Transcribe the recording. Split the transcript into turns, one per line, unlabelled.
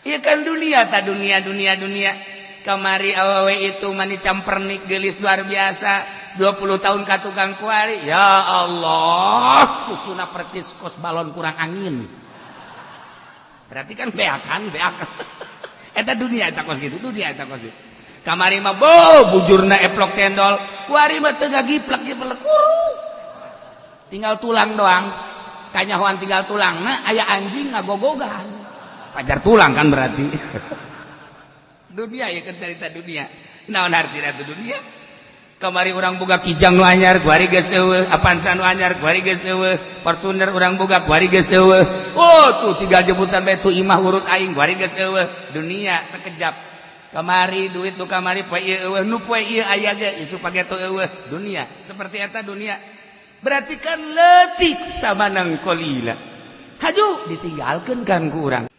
Iya kan, dunia ta, dunia, dunia, dunia. Kamari awewe itu mani campernik, gelis luar biasa, 20 tahun ka tukang. Kuari, ya Allah, susuna percis kos balon kurang angin. Berarti kan beakan, beakan. Eta dunia, eta kos gitu dunia, eta kos gitu. Kamari mah bo bujurna eplok cendol, kuari mah teu ngagiplak giplak, kuru, tinggal tulang doang. Kanyahoan tinggal tulang. Nah, aya anjing ngagogogan pajar tulang kan. Berarti dunia ya kan, cerita dunia. Naon artina itu dunia? Kamari urang boga Kijang nu anyar, kuari geus euweuh. Avanza nu anyar, kuari geus euweuh. Fortuner urang boga, kuari geus euweuh. Oh, tuh tinggal jemputan bae tuh imah urut aing, kuari geus euweuh. Dunia sekejap. Kamari duit nu kamari, poe ieu euweuh, nu poe ieu aya ge isuk pageto euweuh. Dunia seperti eta dunia. Berarti kan leutik, samanan qalila, haju ditinggalkeun kan ku urang.